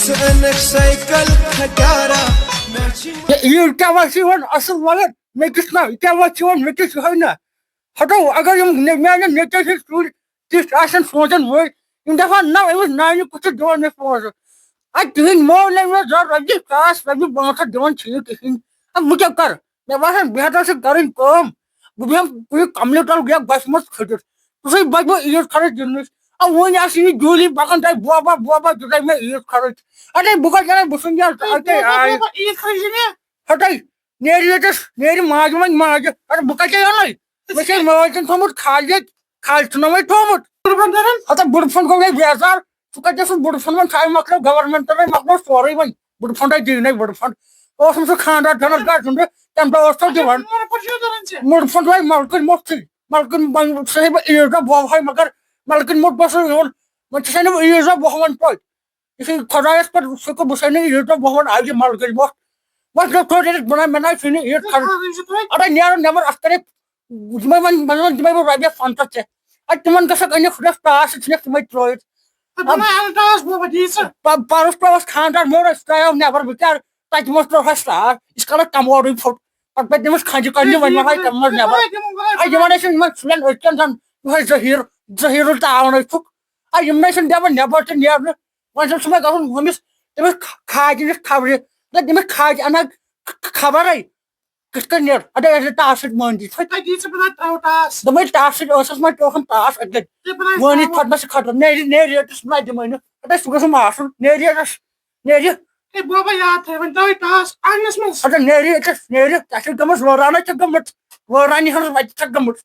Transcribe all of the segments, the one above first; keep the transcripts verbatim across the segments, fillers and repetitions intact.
ژٕ أنکھ سایکل کھٹارا، مےٚ چھِ ہے، یہِ کیٛاہ وَتھ چھِ یِوان اَصٕل مگر مےٚ کِس نہ، یہِ کیٛاہ وَتھ چھِ یِوان مےٚ کِس یِہوٚے نہ؟ ہَٹو، اگر یِم نے-، میٛانٮ۪ن نیٚچوۍ ہِنٛدۍ شُرۍ تِژھ آسن سونٛچان وٲے، یِم دَپان، نہ، أمِس نانہِ کُس چھُ دِوان مےٚ پونٛسہٕ؟ اَدٕ تِہِنٛدۍ مول أمۍ مےٚ زَر رۄپیہِ ساس رۄپیہِ پانٛژھ ہَتھ دِوان چھِ یہِ کِہیٖنۍ۔ اَدٕ بہٕ کیٛاہ کَرٕ؟ مےٚ باسان، بہتر چھِ کَرٕنۍ کٲم، بہٕ بیٚہمہٕ کُنہِ کملہِ تَل یا گۄسہِ منٛز کھٔٹِتھ۔ سُہ بَچہِ بہٕ عیٖد خرٕچ دِنہٕ نِش۔ آ، وۄنۍ آسہِ یہِ جوٗلی پَکان تۄہہِ بوبا، بوبا، دِژے مےٚ عیٖد خرٕچ۔ اَدَے بہٕ کَتہِ اَنَے، بہٕ سُنٛد یار، اَدَے بوبا، آے۔ بوبا، عیٖد خرٕچ چھِ مےٚ۔ ہَٹَے، نیرِ ییٚتٮ۪س، نیرِ ماجہِ وۄنۍ ماجہِ۔ اَدٕ بہٕ کَتہِ اَنَے؟ مےٚ چھے مٲلۍ تٔمۍ تھوٚمُت کھالہِ ییٚتہِ، کھالہِ چھُنہ وۄنۍ تھوٚمُت۔ بُڈٕ پھنٛڈ کَرَن؟ ہَتہٕ بُڈٕ پھنٛڈ گوٚو مےٚ بیزار۔ ژٕ کَتہِ چھُکھ بُڈٕ پھنٛڈ وَنان؟ سُہ ہاے مۄکلیو، گورنمنٹَن ہے مۄکلیو سورُے وۄنۍ۔ بُڈٕ پھنٛڈ ہے دِیہِ نَے بُڈٕ پھنٛڈ۔ اوسُم سُہ خانٛدار جنت گاہ زِندٕ، تَمہِ دۄہ اوس تَتھ دِوان۔ بُڈٕ پھنٛڈ چھُ دِوان ژےٚ؟ بُڈٕ پھنٛڈ وۄنۍ مَلکٕنۍ مۄکھ ژٕے۔ مَلکٕنۍ وۄنۍ سُہ ہے بہٕ عیٖذ دۄہ بۄہوہَے، مگر مَلکٕنۍ موٚٹ بہٕ سُہ یِوان۔ وۄنۍ چھُ سا نہٕ عیٖذ دۄہ بۄہوَن توتہِ۔ یہِ چھُ خۄدایَس پٮ۪ٹھ شُکُر، بہٕ سا نہٕ عیٖذ دۄہ بۄہوَن آیہِ یہِ مَلکٕنۍ مۄکھ۔ وۄنۍ چھُ توتہِ ییٚتہِ بَنان، مےٚ نہ چھُے نہٕ عیٖذ خرٕچ۔ اَدٕ نیرُن نٮ۪بَر، اَتھ کَرے یِمَے وۄنۍ، وۄنۍ وَن تِمَے بہٕ رۄپیَس پنٛژاہ ژےٚ۔ اَدٕ تِمَن گژھکھ أنِتھ خۄدایَس ٹاس، سُہ ژھٕنَکھ تِمَے ترٛٲوِتھ۔ اَدٕ بَناو اَلہٕ ٹاس بوبا، دِیہِ ژٕ۔ پَ-، پَرُس پیوٚو اَسہِ خانٛدار موٚر، أسۍ ترٛایو نٮ۪بَر، بہٕ کیٛاہ، تَتہِ منٛز ترٛوو اَسہِ ٹاس، یہِ چھِ کَران کَموڈٕے پھُٹ۔ پَتہٕ پَتہٕ تٔمِس کھَنجہِ کَنجہِ، وۄنۍ وَنہٕ ہَے تَمہِ منٛز نٮ۪بَر۔ اَدٕ یِمَن أسۍ چھِنہٕ یِمَن شُرٮ۪ن أزۍکٮ۪ن زَن یِہوٚے زٔہیٖر، زٔہیٖرُل ترٛاوان أسۍ چھُکھ۔ اَدٕ یِم نَے چھِنہٕ دِوان نٮ۪بَر تہِ نیرنہٕ۔ وۄنۍ چھُنہٕ سُہ مےٚ گژھُن ہُمِس، تٔمِس کھ-، کھاجہِ نِش خبرِ، نہ تٔمِس کھاجہِ اَنَکھ خ-، خ-، خبرَے۔ کِتھ کٔنۍ نیرٕ؟ اَدٕ اَسہِ ٹاس سۭتۍ مٲنۍ دِتھ۔ تۄہہِ دِژ بہٕ نہ ترٛاوو ٹاس۔ دوٚپمَے ٹاس سۭتۍ ٲسَس منٛز ٹوکھَن ٹاس اَتہِ گٔے۔ تُہۍ بَنٲیِو مٲنِتھ ترٛاوو۔ پَتہٕ ما چھِ خطرٕ؟ نیرِ، نیرِ ییٚتَس، بَناے دِمَے نہٕ۔ اَدٕ سُہ گژھُن ماسُن۔ نیرِ ییٚتَس، نیرِ۔ ہے بابا، یاد تھٲیِو وۄنۍ ترٛاوو ٹاس آنٛگنَس منٛز۔ اَدٕ نیرِ ییٚتَس، نیرِ۔ ژےٚ چھِ گٔمٕژ وٲرانَے چھَکھ گٔمٕژ۔ وٲرانی ہٕنٛز وَتہِ چھَکھ گٔمٕژ۔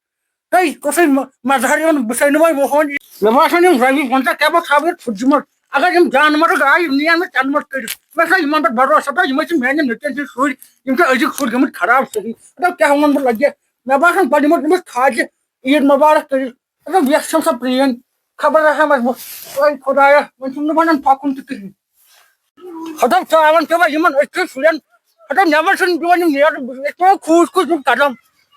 ہے، کُسٕے مَ-، مظہر یِوان، بہٕ چھُسَے نہٕ وۄنۍ وۄہَن۔ مےٚ باسان، یِم رَوی وۄنۍ ژےٚ کیٛاہ بہٕ خبر پھُٹجہِ منٛز۔ اگر یِم جانوَرٕگ آے، یِم نِیَن نہٕ چَنٛدٕ منٛز کٔڑِتھ۔ مےٚ چھُنہ یِمَن پٮ۪ٹھ بھروسہٕ، دَپان، یِمَے چھِ میٛانٮ۪ن نیٚچوٮ۪ن ہِنٛدۍ شُرۍ، یِم چھِ أزِکۍ شُرۍ گٔمٕتۍ خراب صحیح۔ دَپان، کیٛاہ وَنہٕ بہٕ لَگہِ؟ مےٚ باسان، گۄڈٕ یِمَن أمِس کھاجہِ عیٖد مُبارک کٔرِتھ۔ دَپان، وٮ۪س چھَم سۄ پرٛٲنۍ، خبر آسان وۄنۍ، اے خۄدایا، وۄنۍ چھُم نہٕ بَنان پَکُن تہِ کِہیٖنۍ۔ ہَتو ژاوَن چھِ وۄنۍ یِمَن أزکٮ۪ن شُرٮ۪ن، ہَتو نٮ۪بَر چھُنہٕ دِوان یِم نیرُن، أسۍ تُلو کھوٗژ کھوٗژ یِم قدم۔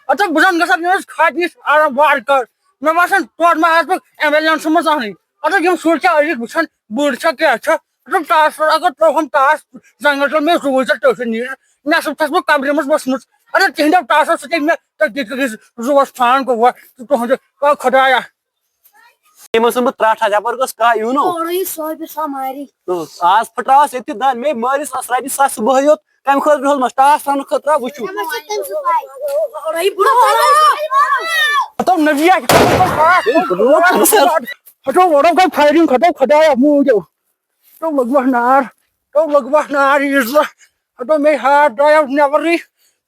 ہَتو بہٕ زَن گژھٕ ہا یِہٕنٛز کھاتنہِ آرام وارٕ کارٕ۔ مےٚ باسان، تورٕ ما آسہٕ بہٕ ایمبولینسہِ منٛز اَنٕنۍ۔ ہَتو یِم شُرۍ چھا أزِکۍ وٕچھان، بٔڑۍ چھا کیٛاہ چھا؟ ہَتو ٹاس اگر ترٛووہَم ٹاس، زَنٛگَن تُل مےٚ زُوٕے ژےٚ ٹٲٹھِس نیٖرِتھ۔ مےٚ ہسا چھَس بہٕ قبرِ منٛز ؤژھمٕژ۔ اگر تِہِنٛدیو ٹاسو سۭتۍ مےٚ تٔتی کٔرِتھ زُوَس فان گوٚو وۄنۍ تہٕ تُہُنٛد، او خۄدایا۔ یِمن سُنٛد بہٕ ترٛٹھ آسہٕ، یپٲرۍ گوٚژھ کانٛہہ یُن۔ اورٕ یہِ صٲبہِ سا ماری۔ تہٕ آز پھٕٹراوس ییٚتہِ دَنٛد، مے مٲرِس آس رَبہِ سَس صُبحٲے یوت، کَمہِ خٲطرٕ ہیوٚتمَس ٹاس ترٛاونہٕ خٲطرٕ، آ، وٕچھِو۔ مےٚ ما چھِ تٔمۍ سٕنٛز پَے۔ اورٕ یہِ بُڈٕ پَلو۔ ہَتو نبی آ، ہَتو اورٕ گٔے فایرِنٛگ، ہَتو خۄدایا موٗجوٗب۔ ہَتو لوٚگ وَکھ نار، ہَتو لوٚگ وَکھ نار، یہِ زٕ، ہَتو مے ہارٹ درٛایو نٮ۪برٕے۔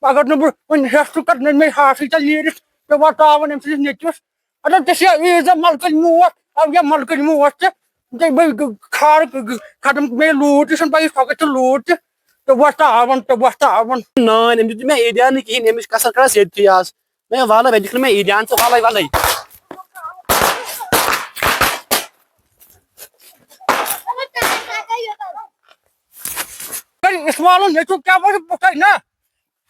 اگر نہٕ بہٕ وۄنۍ ہٮ۪س تہٕ کَتھ، نہ مے ہارٹٕے ژےٚ نیٖرِتھ، مےٚ واتناوَن أمۍ سٕنٛدِس نیٚچوِس۔ اَدٕ ژےٚ چھےٚ عیٖذ دۄہ مَلکٕنۍ موت، اَو یا مَلکٕنۍ موت ژےٚ۔ ژےٚ بٔے گ-، خار گ-، گ-، ختم مےٚ لوٗٹھ، یہِ چھُنہٕ پَیی سۄ کَتہِ چھِ لوٗٹھ تہِ۔ تہٕ وۄتھ تاوَن، تہٕ وۄتھ تاوَن۔ نانۍ، أمۍ دیُت نہٕ مےٚ عیٖدیانٕے کِہیٖنۍ، أمِس کَسَر کَرَس ییٚتھی آز۔ مےٚ وَلہٕ، مےٚ دیُت نہٕ مےٚ عیٖدیان، ژٕ وَلَے، وَلَے۔ ہے، اِسمالُن نیٚچوٗ کیٛاہ وَنہِ بہٕ تۄہہِ نا؟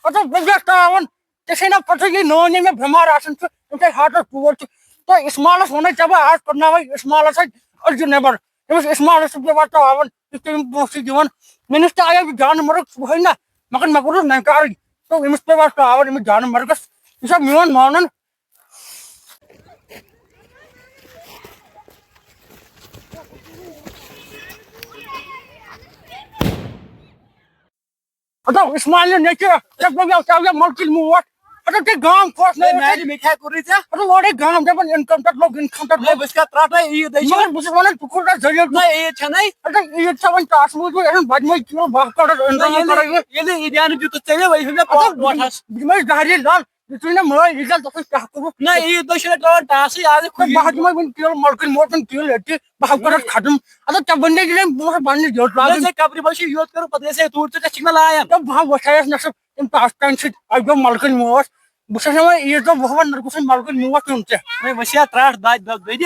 مطلب، بہٕ گژھٕ تاوَن۔ ژےٚ چھے نا پَتہٕ، یہِ نٲنۍ ییٚمہِ مےٚ بٮ۪مار آسان چھُ، تٔمۍ چھے ہاٹَس ٹوٗر چھُ۔ تہٕ اِسمالَس ووٚنُے ژےٚ بہٕ آز پَرناوَے اِسمالَس اَتہِ أزۍ نٮ۪بَر۔ أمِس اِسمالَس چھُس بہٕ واتناوان، یُس تٔمۍ پونٛسہٕ چھِ دِوان۔ مےٚ نِش تہِ آیو یہِ جانہٕ مَرٕگ صُبحٲے نا، مگر مےٚ کوٚرُس نَے کارٕے۔ تہٕ أمِس پیٚو آز تاوَن، أمِس جانہٕ مَرگَس۔ یہِ چھا میون مانُن؟ ہَتو، اِسماعیل نیٚچوٗ، ژےٚ گوٚو یَتھ، ژےٚ آو یَتھ مَلکٕچ موت۔ ہَتو، ژےٚ گام خۄش نہ ہے، اوس۔ میٛانہِ مےٚ کیٛاہ کوٚرُے ژےٚ؟ ہَتو، اورَے گام دَپان، income tax لوٚگ، income tax ہے، لوٚگ۔ بہٕ چھُس کَتھ ترٛٹھ، ہے، عیٖد ہے چھِ۔ مگر بہٕ چھُس وَنان، ژٕ کوٗتاہ ذٔلیٖل۔ نہ، عیٖد چھَنَے۔ ہَتو، عیٖد چھےٚ وۄنۍ ٹاس منٛز، یہِ چھُنہٕ بَتہٕ مۄے کِلوٗ باہ کَرُن، نہ، income ییٚلہِ، کَرُن۔ ییٚلہِ عیٖدیانہٕ دیُتُتھ ژےٚ مےٚ، وۄنۍ چھُ مےٚ ہَتو، پونٛسہٕ وۄٹھَس۔ بہٕ دِمَے ڈاے لَچھ۔ یہِ ژٕے نہ مٲلۍ، یہِ کیٛاہ دَپَکھ کیٛاہ کوٚرُتھ؟ نہ، عیٖد دۄہ چھِنہٕ ترٛاوان ٹاسٕے، آز ہے بہٕ ہَتھ دِمَے وۄنۍ تیٖل، مَلکٕنۍ موٹَن تیٖل ییٚتہِ، بہٕ ہَتھ کَرَکھ ختم۔ اَدٕ ژےٚ بَننے یہِ مےٚ، بہٕ ہَتھ بَننے یہِ نہ، لاگُن۔ ژےٚ قبرِ منٛز چھِ یوت کَرُن، پَتہٕ گژھِ ہے توٗرۍ تہٕ ژےٚ چھِکھ مےٚ لایان۔ تہٕ بہٕ ہا وۄتھایَس نٮ۪صٕف تَمہِ ٹاسہٕ کَنہِ سۭتۍ، اَسہِ گوٚو مَلکٕنۍ موت۔ بہٕ چھُس وَنان عیٖد دۄہ وُہَن نَتہٕ گوٚژھ وۄنۍ مَلکٕنۍ موت یُن ژےٚ۔ وۄنۍ وٕچھ یا ترٛٹھ دادِ دۄد دٔدِ۔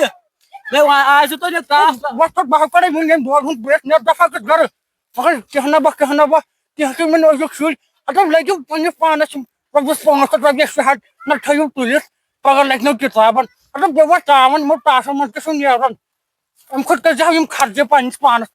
مےٚ وۄنۍ آز دیُت تۄہہِ یہِ ٹاس۔ وۄتھ پَتہٕ بہٕ ہا کَڑَے وٕنۍ ییٚمہِ دۄد ہُنٛد بہٕ یَتھ نٮ۪ٹ دَفعہ گٔژھ گَرٕ۔ مگر کینٛہہ نہ بہٕ، کینٛہہ نہ بہٕ، کینٛہہ تُہۍ ؤنِو أزیُک شُرۍ۔ ہَتہٕ لٔگِو پنٛنِس پانَس رۄپیَس پانٛژھ ہَتھ رۄپیَس شےٚ ہَتھ نہ تھٲیِو تُلِتھ، پَگاہ لَگہِ نو کِتابَن۔ ہَتہٕ بہٕ وَتھ ترٛاوَن یِمو ٹاسَن منٛز تہِ چھُنہٕ نیران۔ اَمہِ کھۄتہٕ کٔرۍزِ ہا یِم خرچہِ پنٛنِس پانَس۔